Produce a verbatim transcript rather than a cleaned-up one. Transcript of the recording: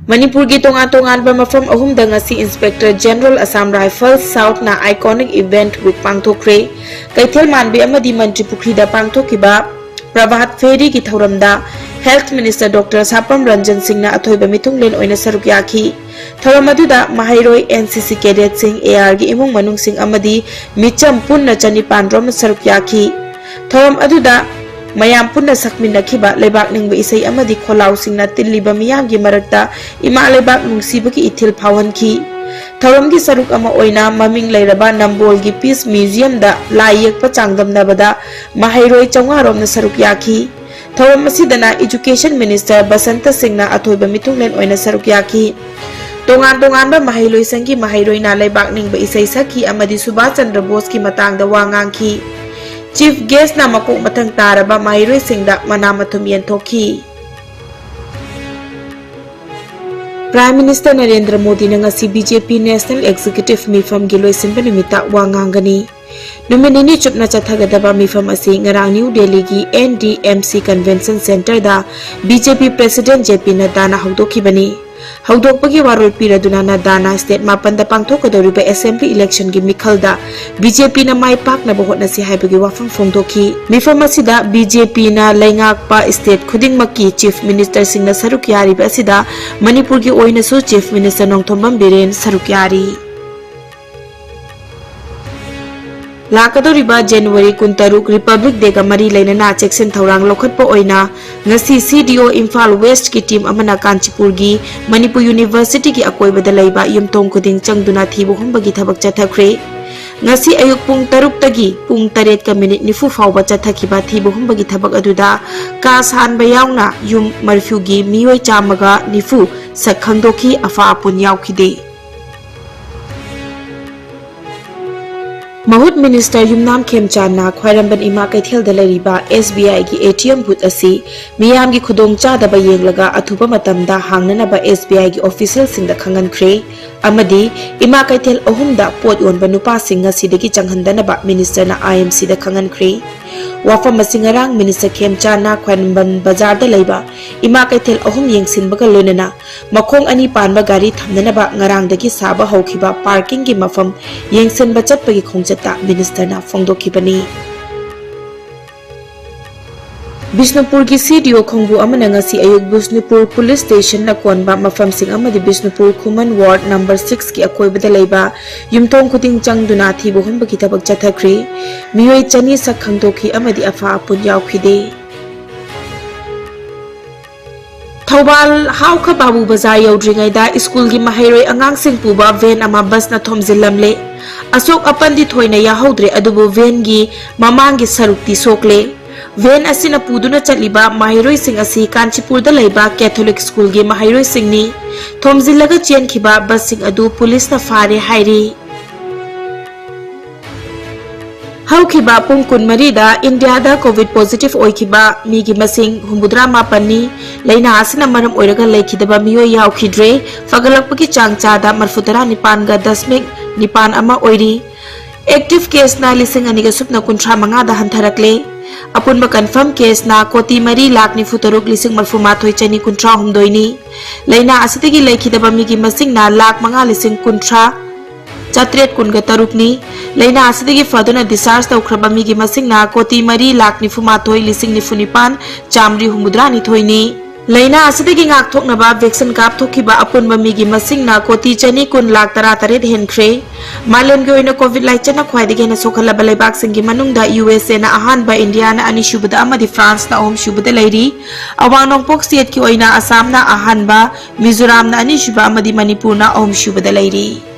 ꯃꯅꯤꯄꯨꯔꯒꯤ ꯇꯣꯉꯥꯟ ꯇꯣꯉꯥꯟꯕ ꯃꯐꯝ ꯑꯍꯨꯝꯗ ꯉꯁꯤ Inspector General Assam Rifles South ꯅ Iconic Event Week ꯄꯥꯡꯊꯣꯛꯈ꯭ꯔꯦ꯫ ꯀꯩꯊꯦꯜ ꯃꯥꯟꯕꯤ ꯑꯃꯗꯤ ꯃꯟꯇ꯭ꯔꯤ ꯄꯨꯈ꯭ꯔꯤꯗ ꯄꯥꯡꯊꯣꯛꯈꯤꯕ ꯄ꯭ꯔꯚꯥꯠ ꯐꯦꯔꯤꯒꯤ ꯊꯧꯔꯝꯗ Health Minister Doctor ꯁꯥꯄꯝ ꯔꯟꯖꯟ ꯁꯤꯡꯅ ꯑꯊꯣꯏꯕ ꯃꯤꯊꯨꯡꯂꯦꯟ ꯑꯣꯏꯅ ꯁꯔꯨꯛ ꯌꯥꯈꯤ꯫ ꯊꯧꯔꯝ ꯑꯗꯨꯗ ꯃꯍꯩꯔꯣꯏ, N C C cadet ꯁꯤꯡ, A R ꯒꯤ ꯏꯃꯨꯡ ꯃꯅꯨꯡꯁꯤꯡ ꯑꯃꯗꯤ ꯃꯤꯆꯝ ꯄꯨꯟꯅ ꯆꯅꯤꯄꯥꯟ ꯔꯣꯝ ꯁꯔꯨꯛ ꯌꯥꯈꯤ꯫ ꯊꯧꯔꯝ ꯑꯗꯨꯗ ꯃꯌꯥꯝ ꯄꯨꯟꯅ ꯁꯛꯃꯤꯟꯅꯈꯤꯕ ꯂꯩꯕꯥꯛ ꯅꯤꯡꯕ ꯏꯁꯩ ꯑꯃꯗꯤ ꯈꯣꯜꯂꯥꯎꯁꯤꯡꯅ ꯇꯤꯜꯂꯤꯕ ꯃꯤꯌꯥꯝꯒꯤ ꯃꯔꯛꯇ ꯏꯃꯥ ꯂꯩꯕꯥꯛ ꯅꯨꯡꯁꯤꯕꯒꯤ ꯏꯊꯤꯜ ꯐꯥꯎꯍꯟꯈꯤ꯫ ꯊꯧꯔꯝꯒꯤ ꯁꯔꯨꯛ ꯑꯃ ꯑꯣꯏꯅ ꯃꯃꯤꯡ ꯂꯩꯔꯕ ꯅꯝꯕꯣꯜꯒꯤ Peace Museum ꯗ ꯂꯥꯏ ꯌꯦꯛꯄ ꯆꯥꯡꯗꯝꯅꯕꯗ ꯃꯍꯩꯔꯣꯏ ꯆꯥꯝꯃꯉꯥ ꯔꯣꯝꯅ ꯁꯔꯨꯛ ꯌꯥꯈꯤ꯫ ꯊꯧꯔꯝ ꯑꯁꯤꯗꯅ Education Minister ꯕꯁꯟꯇ ꯁꯤꯡꯅ ꯑꯊꯣꯏꯕ ꯃꯤꯊꯨꯡꯂꯦꯟ ꯑꯣꯏꯅ ꯁꯔꯨꯛ ꯌꯥꯈꯤ꯫ ꯇꯣꯉꯥꯟ ꯇꯣꯉꯥꯟꯕ ꯃꯍꯩꯂꯣꯏꯁꯪꯒꯤ ꯃꯍꯩꯔꯣꯏꯅ ꯂꯩꯕꯥꯛ ꯅꯤꯡꯕ ꯏꯁꯩ ꯁꯛꯈꯤ ꯑꯃꯗꯤ ꯁꯨꯚꯥꯁ ꯆꯟꯗ꯭ꯔ ꯕꯣꯁꯀꯤ ꯃꯇꯥꯡꯗ ꯋꯥ ꯉꯥꯡꯈꯤ꯫ Chief Guest ꯅ ꯃꯀꯣꯛ ꯃꯊꯪ ꯇꯥꯔꯕ ꯃꯍꯩꯔꯣꯏꯁꯤꯡꯗ ꯃꯅꯥ ꯃꯊꯨꯝ ꯌꯦꯟꯊꯣꯛꯈꯤ꯫ Prime Minister ꯅꯔꯦꯟꯗ꯭ꯔ ꯃꯣꯗꯤꯅ ꯉꯁꯤ B J P National Executive ꯃꯤꯐꯝꯒꯤ ꯂꯣꯏꯁꯤꯟꯕ ꯅꯨꯃꯤꯠꯇ ꯋꯥ ꯉꯥꯡꯒꯅꯤ꯫ ꯅꯨꯃꯤꯠ ꯅꯤꯅꯤ ꯆꯨꯞꯅ ꯆꯠꯊꯒꯗꯕ ꯃꯤꯐꯝ ꯑꯁꯤ ꯉꯔꯥꯡ ꯅ꯭ꯌꯨ ꯗꯦꯜꯂꯤꯒꯤ N D M C Convention Centre ꯗ B J P President J P ꯅꯗ꯭ꯗꯥꯅ ꯍꯧꯗꯣꯛꯈꯤꯕꯅꯤ꯫ ꯍꯧꯗꯣꯛꯄꯒꯤ ꯋꯥꯔꯣꯜ ꯄꯤꯔꯗꯨꯅ ꯅꯗ꯭ꯗꯥꯅ state ꯃꯥꯄꯟꯗ ꯄꯥꯡꯊꯣꯛꯀꯗꯧꯔꯤꯕ assembly election ꯒꯤ ꯃꯤꯈꯜꯗ B J P ꯅ ꯃꯥꯏ ꯄꯥꯛꯅꯕ ꯍꯣꯠꯅꯁꯤ ꯍꯥꯏꯕꯒꯤ ꯋꯥꯐꯝ ꯐꯣꯡꯗꯣꯛꯈꯤ꯫ ꯃꯤꯐꯝ ꯑꯁꯤꯗ B J P ꯅ ꯂꯩꯉꯥꯛꯄ state ꯈꯨꯗꯤꯡꯃꯛꯀꯤ Chief Minister ꯁꯤꯡꯅ ꯁꯔꯨꯛ ꯌꯥꯔꯤꯕ ꯑꯁꯤꯗ ꯃꯅꯤꯄꯨꯔꯒꯤ ꯑꯣꯏꯅꯁꯨ Chief Minister ꯅꯣꯡꯊꯣꯝꯕꯝ ꯕꯤꯔꯦꯟ ꯁꯔꯨꯛ ꯌꯥꯔꯤ꯫ ꯂꯥꯛꯀꯗꯧꯔꯤꯕ January ꯀꯨꯟꯇꯔꯨꯛ Republic Day ꯒ ꯃꯔꯤ ꯂꯩꯅꯅ ꯆꯦꯛꯁꯤꯟ ꯊꯧꯔꯥꯡ ꯂꯧꯈꯠꯄ ꯑꯣꯏꯅ ꯉꯁꯤ C D O Imphal West ꯀꯤ team ꯑꯃꯅ ꯀꯥꯟꯆꯤꯄꯨꯔꯒꯤ ꯃꯅꯤꯄꯨꯔ University ꯒꯤ ꯑꯀꯣꯏꯕꯗ ꯂꯩꯕ ꯌꯨꯝꯊꯣꯡ ꯈꯨꯗꯤꯡ ꯆꯪꯗꯨꯅ ꯊꯤꯕ ꯍꯨꯝꯕꯒꯤ ꯊꯕꯛ ꯆꯠꯊꯈ꯭ꯔꯦ꯫ ꯉꯁꯤ ꯑꯌꯨꯛ ꯄꯨꯡ ꯇꯔꯨꯛꯇꯒꯤ ꯄꯨꯡ ꯇꯔꯦꯠꯀ minute ꯅꯤꯐꯨ ꯐꯥꯎꯕ ꯆꯠꯊꯈꯤꯕ ꯊꯤꯕ ꯍꯨꯝꯕꯒꯤ ꯊꯕꯛ ꯑꯗꯨꯗ ꯀꯥ ꯁꯥꯟꯕ ꯌꯥꯎꯅ ꯌꯨꯝ ꯃꯔꯐ꯭ꯌꯨꯒꯤ ꯃꯤꯑꯣꯏ ꯆꯥꯝꯃꯒ ꯅꯤꯐꯨ ꯁꯛ ꯈꯪꯗꯣꯛꯈꯤ, ꯑꯐ ꯑꯄꯨꯟ ꯌꯥꯎꯈꯤꯗꯦ꯫ ꯃꯍꯨꯠ Minister ꯌꯨꯝꯅꯥꯝ ꯈꯦꯝꯆꯥꯟꯅ ꯈ꯭ꯋꯥꯏꯔꯝꯕꯟ ꯏꯃꯥ ꯀꯩꯊꯦꯜꯗ ꯂꯩꯔꯤꯕ S B I ꯒꯤ A T M booth ꯑꯁꯤ ꯃꯤꯌꯥꯝꯒꯤ ꯈꯨꯗꯣꯡꯆꯥꯗꯕ ꯌꯦꯡꯂꯒ ꯑꯊꯨꯕ ꯃꯇꯝꯗ ꯍꯥꯡꯅꯅꯕ S B I ꯒꯤ official ꯁꯤꯡꯗ ꯈꯪꯍꯟꯈ꯭ꯔꯦ ꯑꯃꯗꯤ ꯏꯃꯥ ꯀꯩꯊꯦꯜ ꯑꯍꯨꯝꯗ ꯄꯣꯠ ꯌꯣꯟꯕ ꯅꯨꯄꯥꯁꯤꯡ ꯉꯁꯤꯗꯒꯤ ꯆꯪꯍꯟꯗꯅꯕ Minister ꯅ I M C ꯗ ꯈꯪꯍꯟꯈ꯭ꯔꯦ꯫ ꯋꯥꯐꯝ ꯑꯁꯤ ꯉꯔꯥꯡ ꯃꯤꯅꯤꯁꯇꯔ ꯈꯦꯝꯆꯥꯟꯅ ꯈ꯭ꯋꯥꯏꯔꯝꯕꯟ ꯕꯖꯥꯔꯗ ꯂꯩꯕ ꯏꯃꯥ ꯀꯩꯊꯦꯜ ꯑꯍꯨꯝ ꯌꯦꯡꯁꯤꯟꯕꯒ ꯂꯣꯏꯅꯅ ꯃꯈꯣꯡ ꯑꯅꯤ ꯄꯥꯟꯕ ꯒꯥꯔꯤ ꯊꯝꯅꯅꯕ ꯉꯔꯥꯡꯗꯒꯤ ꯁꯥꯕ ꯍꯧꯈꯤꯕ ꯄꯥꯔꯀꯤꯡꯒꯤ ꯃꯐꯝ ꯌꯦꯡꯁꯤꯟꯕ ꯆꯠꯄꯒꯤ ꯈꯣꯡꯆꯠꯇ ꯃꯤꯅꯤꯁꯇꯔꯅ ꯐꯣꯡꯗꯣꯛꯈꯤꯕꯅꯤ꯫ ꯕꯤꯁꯅꯨꯄꯨꯔꯒꯤ ꯁꯤ ꯗꯤ ꯑꯣ ꯈꯣꯡꯕꯨ ꯑꯃꯅ ꯉꯁꯤ ꯑꯌꯨꯛ ꯕꯤꯁꯅꯨꯄꯨꯔ ꯄꯨꯂꯤꯁ ꯁ꯭ꯇꯦꯁꯟꯅ ꯀꯣꯟꯕ ꯃꯐꯝꯁꯤꯡ ꯑꯃꯗꯤ ꯕꯤꯁꯅꯨꯄꯨꯔ ꯈꯨꯃꯟ ꯋꯥꯔꯗ ꯅꯝꯕꯔ ꯁꯤꯛꯁꯀꯤ ꯑꯀꯣꯏꯕꯗ ꯂꯩꯕ ꯌꯨꯝꯊꯣꯡ ꯈꯨꯗꯤꯡ ꯆꯪꯗꯨꯅ ꯊꯤꯕ ꯍꯨꯝꯕꯒꯤ ꯊꯕꯛ ꯆꯠꯊꯈ꯭ꯔꯤ꯫ ꯃꯤꯑꯣꯏ ꯆꯅꯤ ꯁꯛ ꯈꯪꯗꯣꯛꯈꯤ ꯑꯃꯗꯤ ꯑꯐ ꯑꯄꯨꯟ ꯌꯥꯎꯈꯤꯗꯦ꯫ ꯊꯧꯕꯥꯜ ꯍꯥꯎꯈ ꯕꯥꯕꯨ ꯕꯖꯥꯔ ꯌꯧꯗ꯭ꯔꯤꯉꯩꯗ ꯁ꯭ꯀꯨꯜꯒꯤ ꯃꯍꯩꯔꯣꯏ ꯑꯉꯥꯡꯁꯤꯡ ꯄꯨꯕ ꯚꯦꯟ ꯑꯃ ꯕꯁꯅ ꯊꯣꯝꯖꯤꯜꯂꯝꯂꯦ꯫ ꯑꯁꯣꯛ ꯑꯄꯟꯗꯤ ꯊꯣꯏꯅ ꯌꯥꯎꯍꯧꯗ꯭ꯔꯦ, ꯑꯗꯨꯕꯨ ꯚꯦꯟꯒꯤ ꯃꯃꯥꯡꯒꯤ ꯁꯔꯨꯛꯇꯤ ꯁꯣꯛꯂꯦ꯫ ꯚꯦꯟ ꯑꯁꯤꯅ ꯄꯨꯗꯨꯅ ꯆꯠꯂꯤꯕ ꯃꯍꯩꯔꯣꯏꯁꯤꯡ ꯑꯁꯤ ꯀꯥꯟꯆꯤꯄꯨꯔꯗ ꯂꯩꯕ ꯀꯦꯊꯣꯂꯤꯛ ꯁ꯭ꯀꯨꯜꯒꯤ ꯃꯍꯩꯔꯣꯏꯁꯤꯡꯅꯤ꯫ ꯊꯣꯝꯖꯤꯜꯂꯒ ꯆꯦꯟꯈꯤꯕ ꯕꯁꯁꯤꯡ ꯑꯗꯨ ꯄꯨꯂꯤꯁꯅ ꯐꯥꯔꯦ ꯍꯥꯏꯔꯤ꯫ ꯍꯧꯈꯤꯕ ꯄꯨꯡ ꯀꯨꯟꯃꯔꯤꯗ ꯏꯟꯗꯤꯌꯥꯗ ꯀꯣꯚꯤꯗ ꯄꯣꯖꯤꯇꯤꯚ ꯑꯣꯏꯈꯤꯕ ꯃꯤꯒꯤ ꯃꯁꯤꯡ ꯍꯨꯝꯐꯨꯇꯔꯥ ꯃꯥꯄꯟꯅꯤ꯫ ꯂꯥꯏꯅꯥ ꯑꯁꯤꯅ ꯃꯔꯝ ꯑꯣꯏꯔꯒ ꯂꯩꯈꯤꯗꯕ ꯃꯤꯑꯣꯏ ꯌꯥꯎꯈꯤꯗ꯭ꯔꯦ꯫ ꯐꯒꯠꯂꯛꯄꯒꯤ ꯆꯥꯡ ꯆꯥꯗ ꯃꯔꯤꯐꯨꯇꯔꯥ ꯅꯤꯄꯥꯟꯒ ꯗꯁꯃꯤꯛ ꯅꯤꯄꯥꯟ ꯑꯃ ꯑꯣꯏꯔꯤ꯫ ꯑꯦꯛꯇꯤꯚ ꯀꯦꯁꯅ ꯂꯤꯁꯤꯡ ꯑꯅꯤꯒ ꯁꯨꯞꯅ ꯀꯨꯟꯊ꯭ꯔꯥ ꯃꯉꯥꯗ ꯍꯟꯊꯔꯛꯂꯦ꯫ ꯑꯄꯨꯟꯕ ꯀꯟꯐꯥꯔꯝ ꯀꯦꯁꯅ ꯀꯣꯇꯤ ꯃꯔꯤ ꯂꯥꯈ ꯅꯤꯐꯨ ꯇꯔꯨꯛ ꯂꯤꯁꯤꯡ ꯃꯔꯤꯐꯨ ꯃꯥꯊꯣꯏ ꯆꯅꯤ ꯀꯨꯟꯊ꯭ꯔꯥ ꯍꯨꯝꯗꯣꯏꯅꯤ꯫ ꯂꯥꯏꯅꯥ ꯑꯁꯤꯗꯒꯤ ꯂꯩꯈꯤꯗꯕ ꯃꯤꯒꯤ ꯃꯁꯤꯡꯅ ꯂꯥꯈ ꯃꯉꯥ ꯂꯤꯁꯤꯡ ꯀꯨꯟꯊ꯭ꯔꯥ ꯆꯥꯇ꯭ꯔꯦꯠ ꯀꯨꯟꯒ ꯇꯔꯨꯛꯅꯤ꯫ ꯂꯥꯏꯅꯥ ꯑꯁꯤꯗꯒꯤ ꯐꯗꯨꯅ ꯗꯤꯁꯆꯥꯔꯖ ꯇꯧꯈ꯭ꯔꯕ ꯃꯤꯒꯤ ꯃꯁꯤꯡꯅ ꯀꯣꯇꯤ ꯃꯔꯤ ꯂꯥꯈ ꯅꯤꯐꯨ ꯃꯥꯊꯣꯏ ꯂꯤꯁꯤꯡ ꯅꯤꯐꯨ ꯅꯤꯄꯥꯟ ꯆꯥꯃꯔꯤ ꯍꯨꯝꯐꯨꯇꯔꯥꯅꯤꯊꯣꯏꯅꯤ꯫ ꯂꯥꯏꯅꯥ ꯑꯁꯤꯗꯒꯤ ꯉꯥꯛꯊꯣꯛꯅꯕ ꯚꯦꯛꯁꯤꯟ ꯀꯥꯞꯊꯣꯛꯈꯤꯕ ꯑꯄꯨꯟꯕ ꯃꯤꯒꯤ ꯃꯁꯤꯡꯅ ꯀꯣꯇꯤ ꯆꯅꯤ ꯀꯨꯟ ꯂꯥꯈ ꯇꯔꯥ ꯇꯔꯦꯠ ꯍꯦꯟꯈ꯭ꯔꯦ꯫ ꯃꯥꯂꯦꯝꯒꯤ ꯑꯣꯏꯅ ꯀꯣꯚꯤꯗ ꯂꯥꯏꯆꯠꯅ ꯈ꯭ꯋꯥꯏꯗꯒꯤ ꯍꯦꯟꯅ ꯁꯣꯛꯍꯜꯂꯕ ꯂꯩꯕꯥꯛꯁꯤꯡꯒꯤ ꯃꯅꯨꯡꯗ ꯌꯨ ꯑꯦꯁ ꯑꯦꯅ ꯑꯍꯥꯟꯕ, ꯏꯟꯗꯤꯌꯥꯅ ꯑꯅꯤꯁꯨꯕꯗ ꯑꯃꯗꯤ ꯐ꯭ꯔꯥꯟꯁꯅ ꯑꯍꯨꯝꯁꯨꯕꯗ ꯂꯩꯔꯤ꯫ ꯑꯋꯥꯡ ꯅꯣꯡꯄꯣꯛ ꯁ꯭ꯇꯦꯠꯀꯤ ꯑꯣꯏꯅ ꯑꯁꯥꯝꯅ ꯑꯍꯥꯟꯕ, ꯃꯤꯖꯣꯔꯥꯝꯅ ꯑꯅꯤꯁꯨꯕ ꯑꯃꯗꯤ ꯃꯅꯤꯄꯨꯔꯅ ꯑꯍꯨꯝꯁꯨꯕꯗ ꯂꯩꯔꯤ꯫